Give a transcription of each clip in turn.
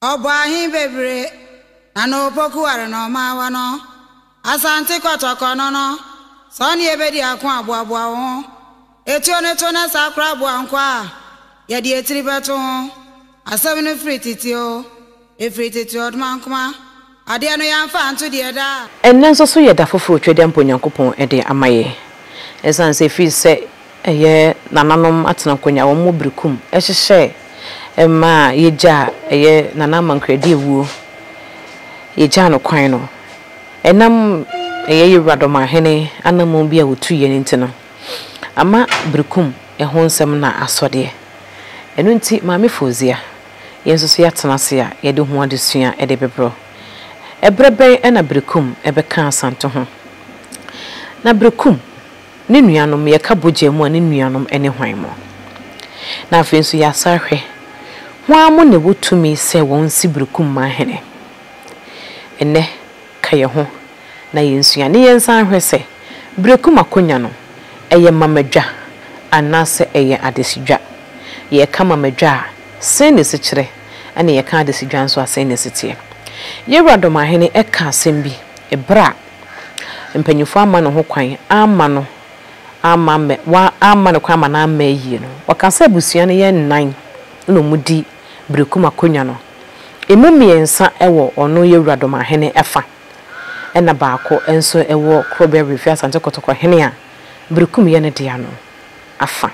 Ɔbɔ ahe bebree na na opoku ware na ɔma awa no. Asante kɔtɔkɔ no no, sɛ ɔne yɛbɛdi ako a, boaboa wo ho. Etuo no to na saa koraa boa nko a, yɛde etiri bɛto ho. Asɛm no firi tete o, efiri tete ɔdomankoma. Adeɛ no yɛamfa anto deɛ da. Ɛnnɛ nso so yɛ da foforɔ Twedeɛ mpo Onyankopɔn de ama yɛn. Ɛsiane sɛ ɛfiri sɛ ɛyɛ nananom atena nkonya wɔn wɔ Berekum hyehyɛɛ maa yɛgyaa ɛyɛ Nana Amankradi awuo, yɛgyaa no kwan no, ɛnam ɛyɛ yɛn Wura Dɔmahene anammɔn bi a ɔtuiɛ no nti no, ama Berekum ho nsɛm na asɔ deɛ. Ɛno nti Maame Fauzia, yɛn nso so yɛatena ase a yɛde ho adesua de bɛbrɛ wo. Ɛberɛ bɛn na Berekum bɛkaa Asante ho? Na Berekum ne nuanom, yɛka bɔgya mu a ne nuanom ne hwan mo? Na afei nso yɛasan ahwɛ, hwan mo na ɛwɔ tumi sɛ wɔn si Berekum manhene? Ɛnnɛ, ka yɛn ho na yɛnsua ne yɛnsan nhwɛ sɛ Berekum akonya no, ɛyɛ mamadwa anaasɛ ɛyɛ adesidwa. Yɛreka mamadwa a, sɛn na ɛsi kyerɛ, ɛna yɛka adesidwa nso a, sɛn na ɛsi teɛ? Yɛn Wura Dɔmahene ka asɛm bi berɛ a mpanyimfoɔ amma no ho kwan amma no amma ammɛ wɔamma no kwan amma no amma ayie no, ɔka sɛ abusua no yɛ nnan na wɔdi Berekum akonnwa no. Emu mmiɛnsa wɔ ɔno Yawura Domahene fa, ɛna baako nso wɔ Korɔbea Werefie Asante Kɔtɔkɔ hene a Berekum yɛ ne dea no afa.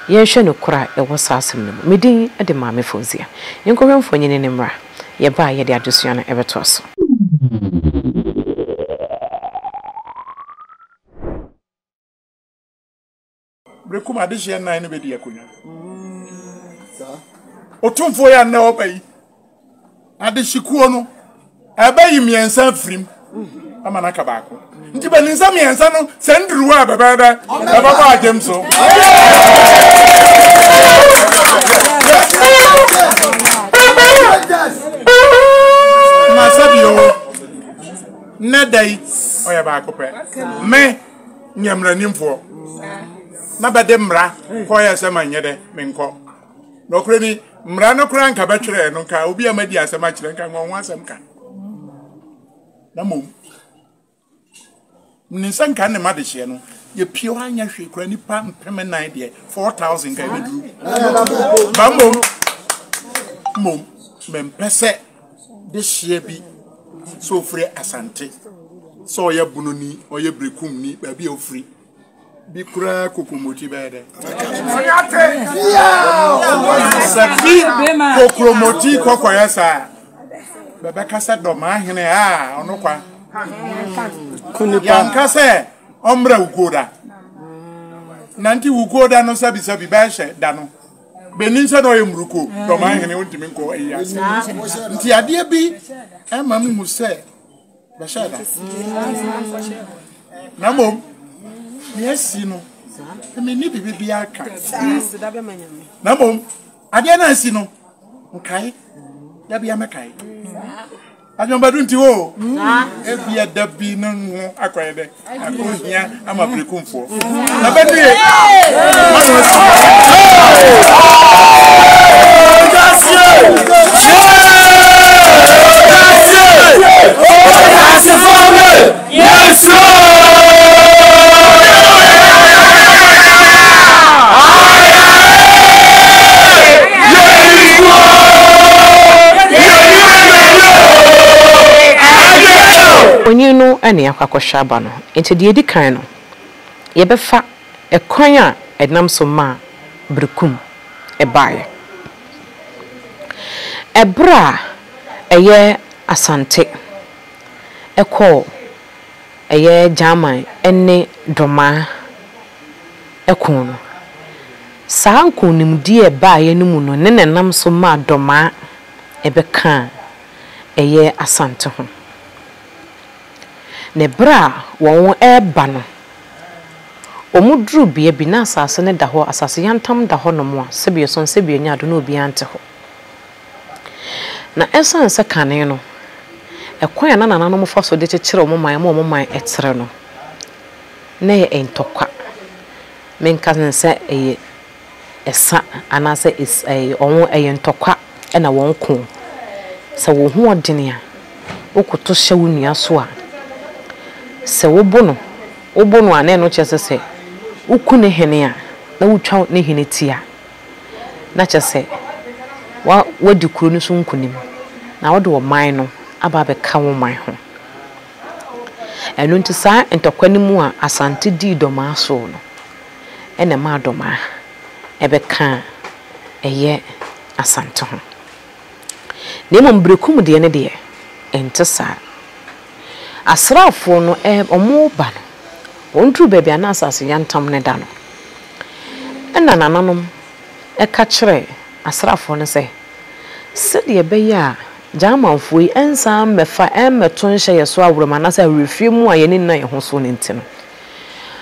Yɛnhwɛ nokorɛ a ɛwɔ saa asɛm no mu. Me din de Maame Fauzia. Yɛnkɔhwɛ mfonini no mmra. Yɛba a yɛde adesua no bɛtoa so. Berekum adehyeɛ nnan no bɛdi akonnwa. Otumfoɔ yi a nnɛ ɔba yi, adehyekuo no, ɛbɛyi mmiɛnsa afirim ama no aka baako. Nti bɛnim sɛ mmiɛnsa no sɛ nduru hɔ a bɛbɛyɛ dɛ ɛbɛbɔ agyem so. Na sɛbi o, nnɛ da yi ɔyɛ baako pɛ. Me nyɛ mmaranimfoɔ na bɛde mmara kɔyɛ sɛ ma nyɛ dɛ menkɔ. Nɔkorɛ ni, mmara no koraa nka bɛtwerɛɛ no nka obi a madi asɛm akyerɛ nka nka ɔho asɛm ka. Na mmom, menim sɛ nka ne ma dehyeɛ no, yɛpie hɔ anyɛ hwee koraa nipa 4000 deɛ, 4,000 nka yɛbɛduru. Ba mmom, mmom, mempɛ sɛ dehyeɛ bi sɛ ɔfiri Asante, sɛ ɔyɛ Bononi, ɔyɛ Berekumni, baabi a ɔfiri. Bi koraa kokromoti bɛyɛ dɛ. Sɛ bi kokromoti kɔkɔyɛ saa bɛbɛka sɛ dɔmaa hene a ɔno kwa. Yɛnka sɛ ɔmmra wukuo da. Nante wukuo da no sɛbisɛbi bɛhyɛ da no. Benin sɛ na ɔyɛ muruko dɔmaa hene wontumi nkɔ ayi ase. Nti adeɛ bi ɛma mu hu sɛ bɛhyɛ da na mmom nea asi no menni biribi biara ka na mmom adeɛ no asi no nkae da bia mɛkae adwambadu nti hɔ ebia da bi no ho akɔyɛ dɛ akɔhia ama berekumfoɔ na bɛnue mano asi. Onyin no ne akɔ akɔhwɛ aba no. Enti deɛ ɛdi kan no, yɛbɛfa ɛkwan a ɛnam so maa Berekum baeɛ. Ɛberɛ a ɛyɛ Asante kɔɔ ɛyɛ Gyaman ne Domaa ko no, saa nkonimdie a ɛbaeɛ no mu no ne na ɛnam so maa Domaa bɛkaa ɛyɛ Asante ho. Na ɛberɛ a wɔreba no, wɔduruu bea bi, na asase no da hɔ, asase yantam da hɔnom a sɛbi ɛsɔn sɛbi ɛnyɛ ado na obiara nte hɔ. Na ɛsiane sɛ kane no, ɛkwan a na nananom fa so de kyekyere wɔn man ma wɔn man trɛ no, na ɛyɛ ntɔkwa. Menka no sɛ ɛyɛ ɛsa anaasɛ es ɛyɛ wɔn ɛyɛ ntɔkwa na wɔn ko. Sɛ wo ho ɔdene a, wokoto hyɛ wo nua so a, sɛ wobo no, wobo no a na ɛno kyerɛ sɛ sɛ woku ne hene a, na wotwa ne hene ti a, na kyerɛ sɛ woadi kuro no so nkonim, na wode ɔman no aba abɛka wo man ho. Ɛno nti saa ntɔkwa no mu a Asante dii Dɔmaa soɔ no, ɛna ɛmaa Dɔmaa ɛbɛkaa ɛyɛ Asante ho. Na mmom Berekum deɛ no deɛ, ɛnte saa. Asraafoɔ no wɔreba no, wɔduruu baabi a na asase yantam no da no, ɛnna nananom ka kyerɛɛ asraafoɔ no sɛ, Sɛdeɛ ɛbɛyɛ a Germanfoɔ yi nsan mmɛfa mmɛto nhyɛ yɛn so awerɛm anaasɛ awerɛfie mu a yɛn ani nna yɛn ho so no nti no,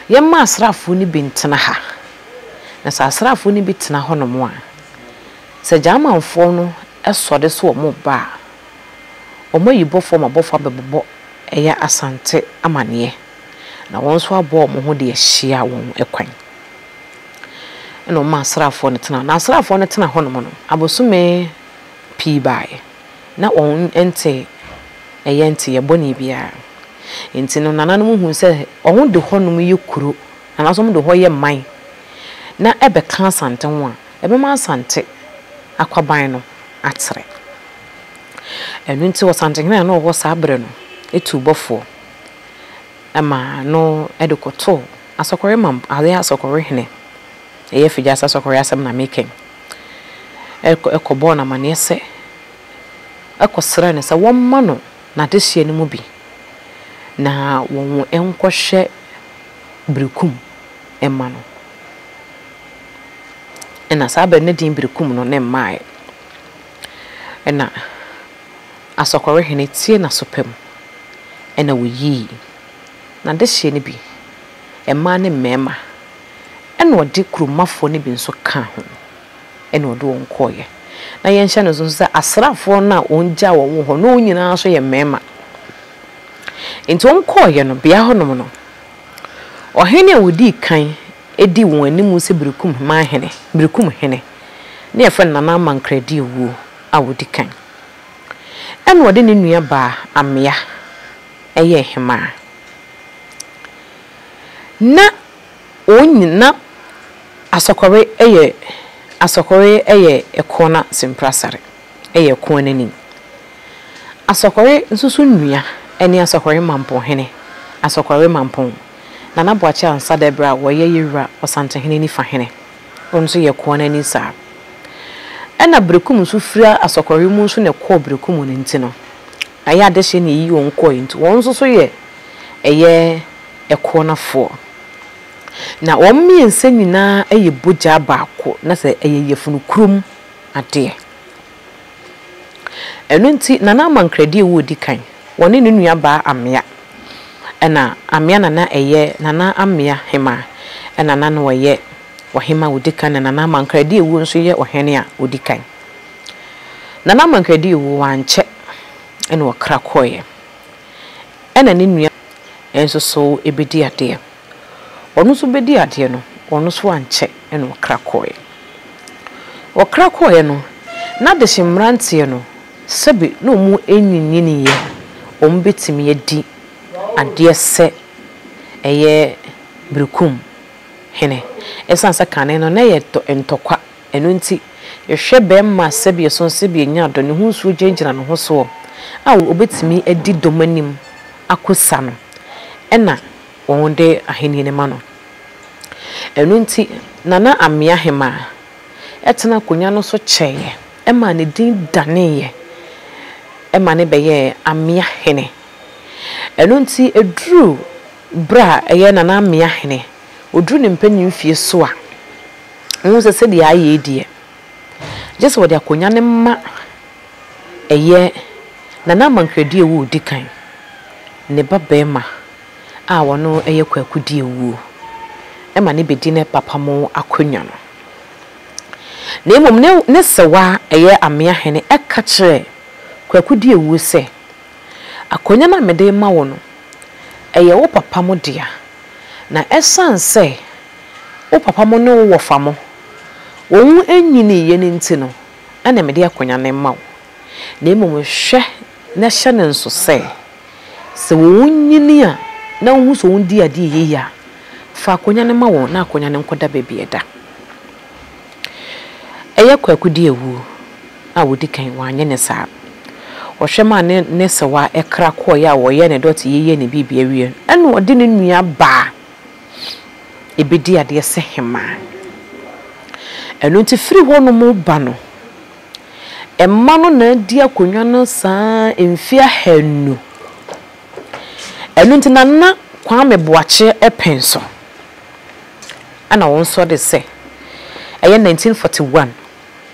yɛmma asraafoɔ no bi ntena ha. Na sɛ asraafoɔ no bi tena hɔnom a, Sɛ Germanfoɔ no sɔre sɛ wɔn reba a, wɔn ayi bɔfoɔ ma bɔfoɔ abɛbobɔ ɛyɛ Asante amaneɛ, na wɔn nso aboa wɔn ho de ahyia wɔn kwan. Ɛna wɔn asraafoɔ no tena. Na asraafoɔ no tena hɔnom no, abosome pii baeɛ, na wɔn nte ɛyɛ nteyɛ bɔne biara. Nti no nananom huu sɛ wɔn de hɔnom yɛ kuro, anaasɛ wɔn de hɔ yɛ man, na ɛbɛka Asante ho a, Ɛbɛma Asante akwaban no atrɛ. Ɛno nti Ɔsantehene a na ɔwɔ hɔ saa berɛ no tuu bɔfoɔ ma no de kɔtoo Asɔkɔre Mamp adeɛ Asɔkɔrehene, ɛyɛ Afigya-Ase Asɔkɔre asɛm na mereka yi, kɔbɔɔ no amaneɛ sɛ, kɔsrɛɛ no sɛ wɔmma no n'adehyeɛ no mu bi na wɔnkɔhwɛ Berekum mma no. Ɛna saa berɛ no na din Berekum no ne mmaeɛ. Ɛna Asɔkɔrehene tie n'aso pa mu ɛna ɔyii n'adehyeɛ no bi, mmaa ne mmarima, ɛna ɔde kuromafoɔ no bi nso kaa ho ɛna ɔde wɔn kɔeɛ. Na yɛnhyɛ no nso sɛ asraafoɔ no a wɔgyaa wɔn wɔ hɔ no wɔn nyinaa nso yɛ mmarima. Nti wɔn kɔeɛ no, bea hɔnom no, ɔhene a ɔdii kan dii wɔn anim sɛ Berekum manhene, Berekum hene, ne yɛfrɛ no Nana Amankradiawuo a ɔdi kan. Ɛna ɔde ne nua baa Amea yɛɛ hemaa. Na wɔn nyina, na Asɔkɔre yɛ, Asɔkɔre yɛ Ɛkoɔna Semprasare. yɛ ɛko no anim. Asɔkɔre nso so nua ne Asɔkɔre Mampɔnhene, Asɔkɔre Mampɔn, Nana Boakye Ansah Dɛbrɛ a ɔyɛ Yewura Ɔsantehene Nifa Hene, ɔno nso yɛ ɛko no ani saa. Ɛna Berekum nso firi Asɔkɔre mu nso na ɛkɔɔ Berekum no nti no, ɛyɛ adehyeɛ na ɛyi wɔn kɔeɛ nti wɔn nso so yɛ ɛyɛ ɛko no afoɔ. Na wɔn mmiɛnsa nyinaa yɛ bogyaa baako na sɛ ɛyɛ yafunu kurom adeɛ. Ɛno nti Nana Amankradi a ɔdi kan, ɔne ne nua baa Amea, ɛna Amea na na ɛyɛ Nana Amea hemaa, ɛna na na ɔyɛ ɔhemaa a ɔdi kan na Nana Amankradi a ɛwuo nso yɛ ɔhene a ɔdi kan. Nana Amankradi a ɛwuo wankyɛ ɛna ɔkra kɔeɛ, ɛna ne nua nso so bɛdi adeɛ. Ɔno nso bɛdii adeɛ no, ɔno nso ankyɛ na ɔkra kɔeɛ. Ɔkra kɔeɛ no, na adehye mmeranteɛ no, sɛbe na wɔnyinyiniiɛ, wɔbɛtumi adi adeɛ sɛ ɛyɛ Berekum hene. Ɛsiane sɛ kane no na ɛyɛ ntɔkwa, ɛno nti, yɛhwɛ barima sɛbe ɛso sɛbe ɛnya dɔ, ne ho nsuo gyinagyina ne ho soɔ a ɔbɛtumi adi dɔm anim akɔ sa no, ɛna wɔde ahenni no ma no. Ɛno nti, Nana Amea Hemaa tenaa akonnwa no so kyɛeɛ maa ne din daneeɛ ma no bɛyɛɛ Amea Hene. Ɛno nti, ɛduruu berɛ a ɛyɛ Nana Amea Hene, ɔduru ne mpanin mfeɛ so a, wohu sɛ sɛdeɛ ayɛ yi deɛ, gye sɛ wɔde akonnwa no ma ɛyɛ Nana Amankradu a ɔdi kan, ne ba barima a ɔno yɛ Kwaku Diawuo ma no bɛdi ne papa mo akonnwa no. Na mmom ne ne sewaa a ɛyɛ Ameahene ka kyerɛɛ Kwaku Diawuo sɛ, Akonnwa no a mede rema wo no, ɛyɛ wo papa mo dea, na ɛsiane sɛ wo papa mo ne wo wɔfa mo, wɔn nyiniiɛ no nti no, ɛna mede akonnwa no rema wo. Na mmom hwɛ na hyɛ no nso sɛ, sɛ wɔnyini a na wohu sɛ wɔdi adeɛ yie a, fa akonnwa no ma wɔn na akonnwa no nkɔda baabi a ɛda. Ɛyɛ Kwaku di awuo a ɔdi kan, wanyɛ no saa. Ɔhwɛ maa ne ne sewa kra kɔeɛ a wɔyɛɛ ne dɔte yeyɛɛ ne biribi awie no, ɛna ɔde ne nua baa ɛbɛdi adeɛ sɛ hemaa. Ɛno nti firi hɔnom ba no, mma no na adi akonnwa no saa mfeɛ ahanu. Ɛno nti Nana Kwame Boakye pɛn so ɛna wɔn nso de sɛ, ɛyɛ 1941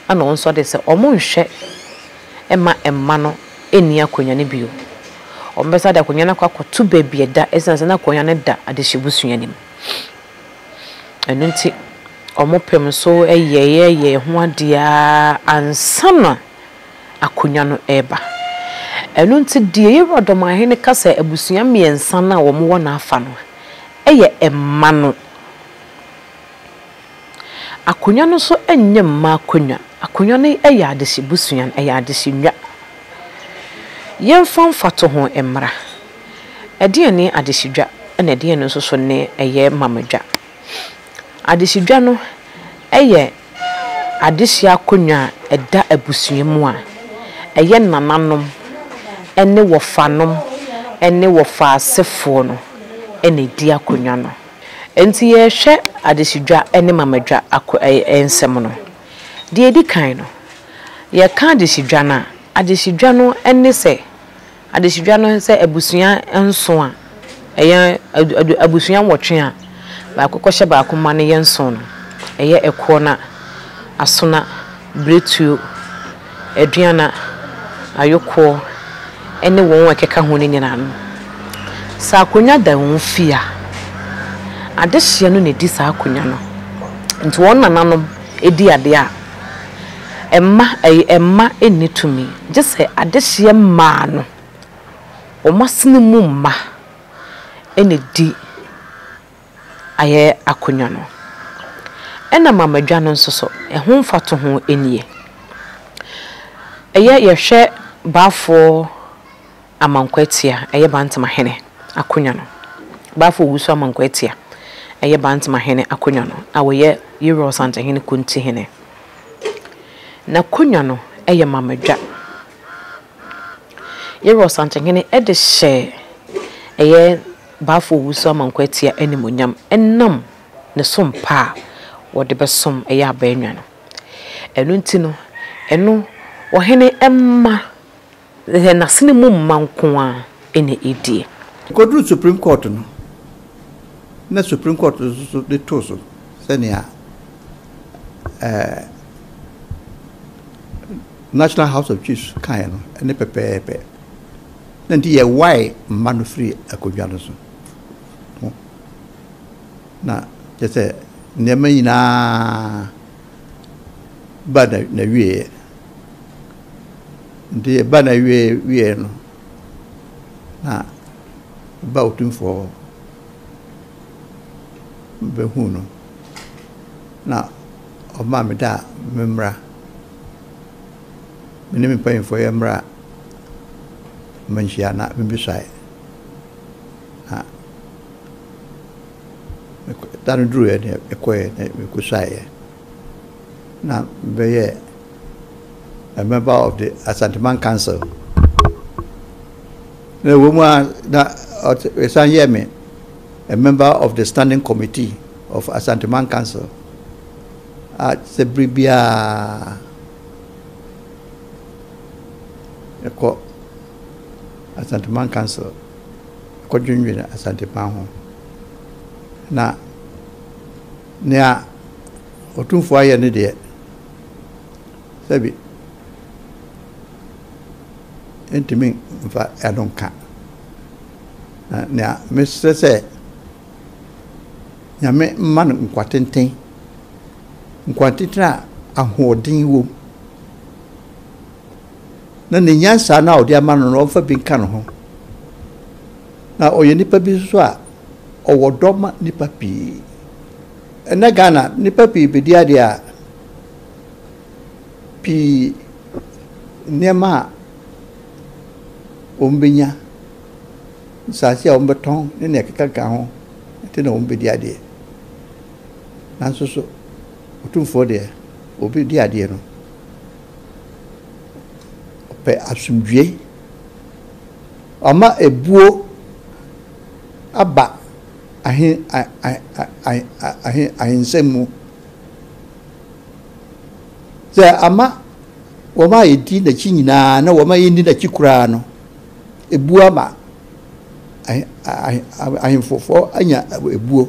ɛna wɔn nso de sɛ wɔnhwɛ mma mma no nni akonnwa no bio. Wɔbɛsan de akonnwa no akɔ akɔto baabi a ɛda ɛsiane sɛ na akonnwa no da adehyebusua no mu. Ɛno nti wɔpem so yɛeɛ yɛɛ ho adeɛ ara ansa na akonnwa no reba. Ɛno nti deɛ Yɛwura Dɔmahene ka sɛ abusua mmiɛnsa no a wɔwɔ n'afa no yɛ mma no. Akonnwa no nso nyɛ mma akonnwa. Akonnwa no yɛ adehyebusua, ɛyɛ adehyennwa. Yɛmfa mfatoho mmra. Ɛdeɛn ne adehyedwa ɛna ɛdeɛn nso so ne ɛyɛ mamadwa? Adehyedwa no yɛ adehye akonnwa a ɛda abusua mu a ɛyɛ nananom ne wɔfanom ne wɔfaasefoɔ no na ɛdi akonnwa no. Enti yɛrehwɛ adehyedwa ne mamadwa ako ɛɛ nsɛm no. Deɛ ɛdi kan no, yɛka adehyedwa no a, adehyedwa no ne sɛ Adehyedwa no sɛ abusua nson a, ɛyɛ abusua nwɔtwe a, baako kɔhyɛ baako ma no yɛ nson no, ɛyɛ Ɛkoɔna, Asona, Biretuo, Aduana, Ayokoɔ ne wɔn a ɛkeka ho no nyinaa no. Sɛ akonnwa da wɔn fie a, adehyeɛ no na ɛdi saa akonnwa no. Nti wɔn nananom di adeɛ a, Mma, ɛyɛ mma nni tumi, gye sɛ adehyeɛ mmaa no, wɔn asene mu mma na ɛdi ayɛ akonnwa no. Ɛna mamadwa no nso so, ɛho mfatoho nie. Ɛyɛ yɛhwɛ Baafoɔ Amankwaatia, ɛyɛ Bantamahene akonnwa no. Baafoɔ Owusu Amankwaatia, ɛyɛ Bantamahene akonnwa no a ɔyɛ Yewura Ɔsantehene Kontihene. N'akonnwa no yɛ Mamadwa. Yewura Ɔsantehene de hyɛɛ ɛyɛ Baafoɔ Owusu Amankwaatia animuonyam ɛnam ne som pa a wɔde bɛsom ɛyɛ Abaanwa no. Ɛno nti no, ɛno ɔhene mma Sɛ n'asene mu mma nko ara na ɛdie. Ɛkɔduruu Supreme Court no, na Supreme Court no nso de too so sɛnea ɛɛ National House of Chiefs kaeɛ no ne pɛpɛɛpɛ. Na nti yɛwae mma no firi akonnwa no so. Ho. Na kyerɛ sɛ nneɛma nyinaa ba na n'awieeɛ. Nti ɛba n'awieeɛ wieeɛ no, na ɛba Otumfoɔ hɔ bɛhuu no, na ɔmaa me da a memmra, me ne me mpanyimfoɔ yɛmmra mmanhyia na memmesuae. Na da no duruiɛ no yɛkɔeɛ na mekɔsuaeɛ. Na mebɛyɛɛ a member of the Asanteman Council. Na ɛwɔ mu a na ɛsan yɛɛ me a member of the Standing Committee of Asanteman Council. A sɛ bere biara ɛkɔ Asanteman Council kɔdwendwene Asanteman ho. Na nea Otumfoɔ ayɛ no deɛ, sɛbi ntumi mfa ɛno nka. Na nea mesrɛ sɛ Nyame mma no nkwa tenten, nkwa tenten a ahoɔden wom, na ne nyansa no a ɔde ama no no ɔmfa bi nka ne ho. Na ɔyɛ nipa bi nso a ɔwɔ dɔ ma nipa pii. Ɛnnɛ Ghana, nnipa pii bedi adeɛ a, pii nneɛma a. wɔbɛnya, nsase a wɔbɛtɔn ne nea ɛkekaka ho nti na wɔbɛdi adeɛ. Nanso so Otumfoɔ deɛ, ɔbɛdi adeɛ no, ɔpɛ asomdwoeɛ. Wama ebuo aba ahe ahe ahensɛm mu. Sɛ ama wɔn a yɛdi n'akyi nyinaa na wɔn a yɛnni n'akyi koraa no, ebuo ama ahemfofoɔ anya ebuo.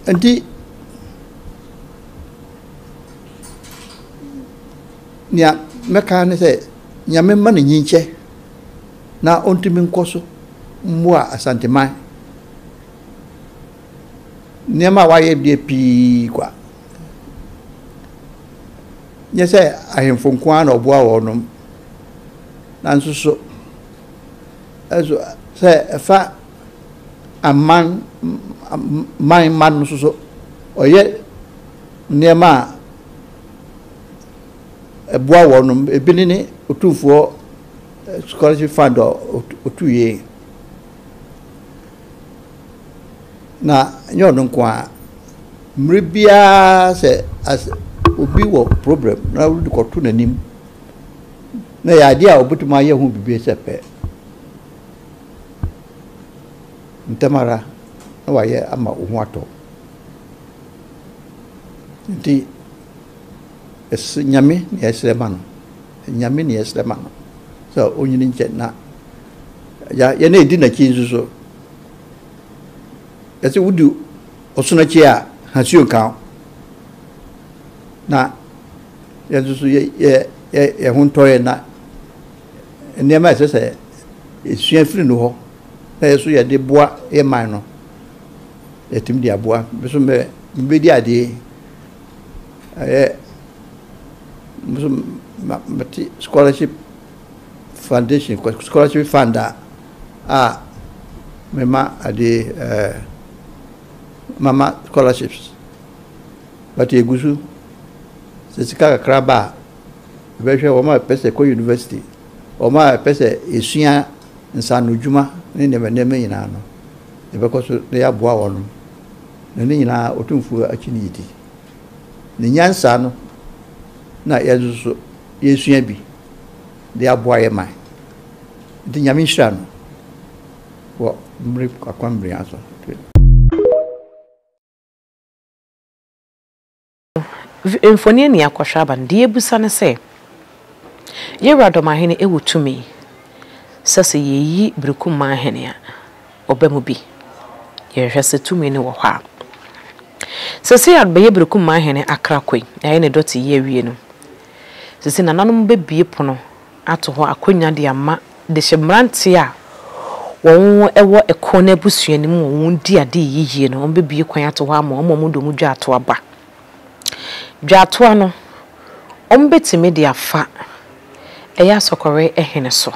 Nti nea mɛka ne sɛ Nyame mma no nyinkyɛ na ɔntumi nkɔ so mmoa Asanteman. Nneɛma a wayɛ deɛ pii kwa. Nyɛ sɛ ahemfo nko ara na ɔboa wɔnom, nanso so ɛso sɛ ɛfa aman man mma no nso so ɔyɛ nneɛma a ɛboa wɔnom. Ebi ne ne Otumfoɔ Scholarship Fund a ɔtuiɛ. Na ɛnyɛ ɔno nko ara, mmerɛ biara sɛ as obi wɔ problem na wode kɔto n'anim na ɛyɛ adeɛ a ɔbɛtumi ayɛ ho biribi sɛ pɛ, ntɛm ara na wayɛ ama wo ho atɔ. Nti ɛsɛ Nyame na yɛsrɛ ma no, Nyame na yɛsrɛ ma no sɛ ɔnyini nkyɛ na yɛn a yɛdi n'akyi nso so Yɛse wodi ɔsono akyi a, hasuo nka wo. Na yɛn nso so yɛ yɛ yɛn ho ntɔ yɛn na nneɛma a ɛsɛ sɛ yɛsua firi no hɔ na yɛn nso yɛde boa yɛn man no, yɛtumi de aboa. Me nso mɛ mebɛdi adeɛ ɛyɛ me nso mete scholarship foundation scholarship fund a a mema ade ɛɛ mama scholarships but egu so sɛ sika kakra ba a yɛbɛhwɛ wɔn a ɛpɛ sɛ kɔ university wɔn a ɛpɛ sɛ esua nsaanodwuma ne nneɛma nneɛma nyinaa no yɛbɛkɔ so na yɛaboa wɔn na ne nyinaa Otumfoɔ akyi ne yɛdi ne nyansa no na yɛn nso so yɛsua bi de aboa yɛn man. Nti Nyame nhyira no wɔ mmere akwan nyinaa so. Mfoni ani akɔhwɛ aba no, deɛ yɛbisa ne sɛ, Yɛn Wura Dɔmahene wɔ tumi sɛ sɛ yɛyi Berekumahene a, ɔba mu bi? Yɛhwehwɛ sɛ tumi no wɔ hɔ a. Seesei a bɛyɛ Berekumahene akra kɔ yi, yɛayɛ ne dɔte yi awie no, seesei nananom bɛbue pono ato hɔ akonnwa de ama dehyɛ mmeranteɛ a wɔwɔ ɛko no abusua no mu a wɔdi adeɛ yie no, wɔbɛbue kwan ato hɔ ama wɔn ma wɔde wɔn dwaatoa ba. Dwaatoa no, wɔbɛtumi de afa ɛyɛ Asɔkɔre hene so.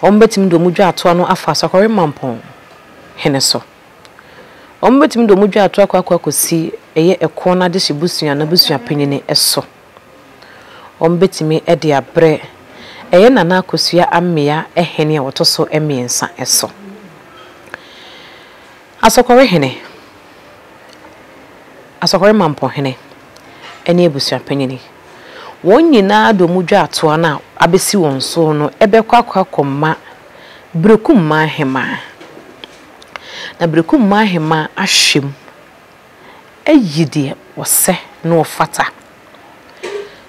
Wɔbɛtumi de wɔn dwaatoa no afa Asɔkɔre Mampɔn hene so. Wɔbɛtumi de wɔn dwaatoa akɔ akɔ akɔsi ɛyɛ ɛko no adehye busua no abusuapanin so. Wɔbɛtumi de abrɛ ɛyɛ Nana Akosua Amea hene a ɔtɔ so mmiɛnsa so. Asɔkɔre hene, Asɔkɔre Mampɔhene ne abusuapanin, wɔn nyinaa de wɔn dwaatoa no a abɛsi wɔn so no bɛkɔ akɔ akɔma Berekumma Ahemaa. Na Berekumma Ahemaa ahwɛ mu ayi deɛ ɔsɛ na ɔfata.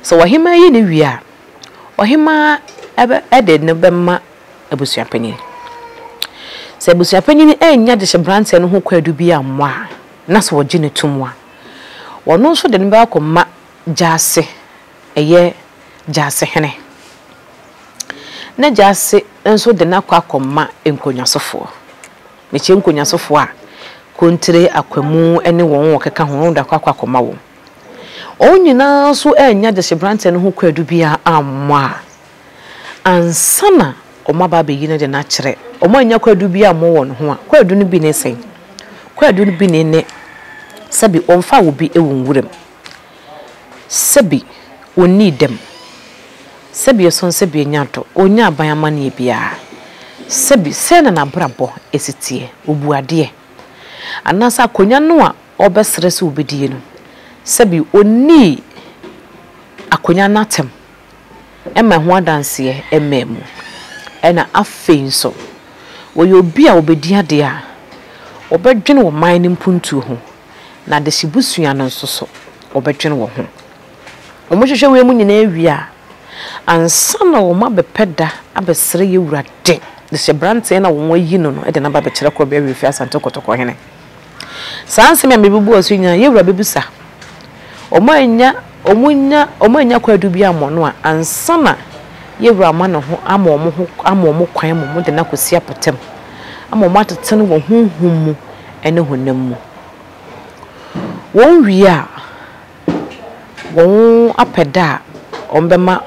Sɛ ɔhemaa yi no wie a, ɔhemaa bɛ de no bɛma abusuapanin. Sɛ abusuapanin annya dehyeberanteɛ no ho kwaadu bi ammɔ a, na sɛ ɔgye no tom a, ɔno nso de no bɛakɔma gyaase, ɛyɛ gyaasehene. Na gyaase nso de no akɔ akɔma nkonnwasofoɔ. Mekyerɛ nkonnwasofoɔ a, Kontire, Akwamu ne wɔn a wɔkeka ho, wɔn de akɔ akɔ akɔma wɔn. Wɔn nyinaa nso annya dehyeberanteɛ no ho kwaadu biara ammɔ a, ansa na wɔaba abɛyi no de no akyerɛ. Wɔannya kwaadu biara ammɔ wɔn ho a, kwaadu no bi ne sɛn? Kwaadu no bi ne ne sɛbi wɔmfaa obi wɔ nwuram, sɛbi ɔnnii dɛm, Sɛbi ɔsɔn sɛbi anya dɔ, ɔnnya aban amanneɛ biara. Sɛbi, sɛn na n'abrabɔ si teɛ? Ɔbu adeɛ? Anaasɛ akonnwa no a ɔrebɛsrɛ sɛ ɔbɛdie no, sɛbi ɔnnii akonnwa no atɛm ma ɛho adanseɛ mmaa mu? Ɛna afei nso, ɔyɛ obi a ɔbɛdi adeɛ a, ɔbɛdwene ɔman no mpuntuo ho, na adehyebusua no nso so, ɔbɛdwene wɔn ho. Wɔhwehwɛ wei mu nyinaa wie a, ansa na wɔabɛpɛ da abɛsrɛ yɛn wura de, de hyɛ beranteɛ no a wɔayi no no de no aba abɛkyerɛ Korɔbea Werɛfie Asante Kɔtɔkɔ hene. Saa nsɛm yi a mebubu so yi nyinaa, yɛn wura bɛbisa. Wɔannya, wɔnnya, wɔannya kwaadu bi ammɔ no a, ansa na yɛn wura ama ne ho, ama wɔn ho, ama wɔn kwan ma wɔde no akɔsi apɔtam, ama wɔatete no wɔ honhom mu ne honam mu. Wɔwie a, Wɔapɛ da a wɔbɛma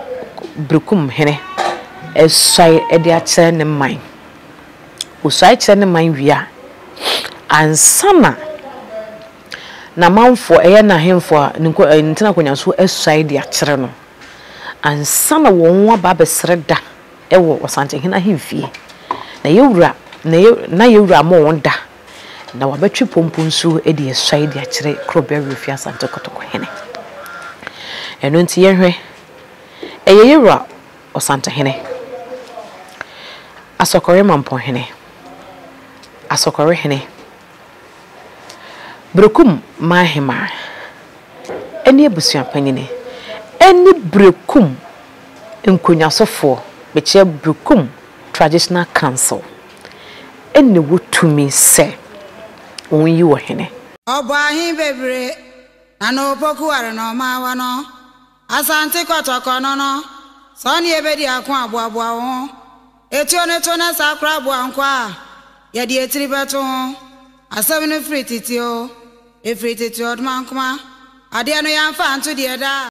Berekum hene asuae de akyerɛ ne man. Osuae kyerɛ ne man wie a, ansa na n'amanfoɔ, ɛyɛ n'ahemfo a ne nko ne ntena akonnwa so asuae de akyerɛ no, ansa na wɔaba abɛsrɛ da wɔ Ɔsantehene ahemfie. Na yɛn wura, na yɛ na yɛn wura ama wɔn da Na wabɛtwe pompo nsuo de asuae de akyerɛ Korɔbea Werɛfie Asante Kotoko hene. Ɛno nti yɛnhwɛ, ɛyɛ yɛwura Ɔsantehene, Asɔkɔre Mampɔnhene, Asɔkɔre hene, Berekum Manhemaa, ɛne abusuapanyini, ɛne Berekum nkonnwasofoɔ, mekyerɛ Berekum Traditional Council. na ɛwɔ tumi sɛ wɔyi ɔhene. Ɔbɔ ahe bebree na na opoku ware na ɔma awa no Asante kɔtɔkɔ no no sɛ ɔne yɛbɛdi ako a boaboa wo ho Etuo no to na saa koraa boa nko a yɛde etiri bɛto ho Asɛm no firi tete o, efiri tete Ɔdomankoma adeɛ no yɛamfa anto deɛ daa.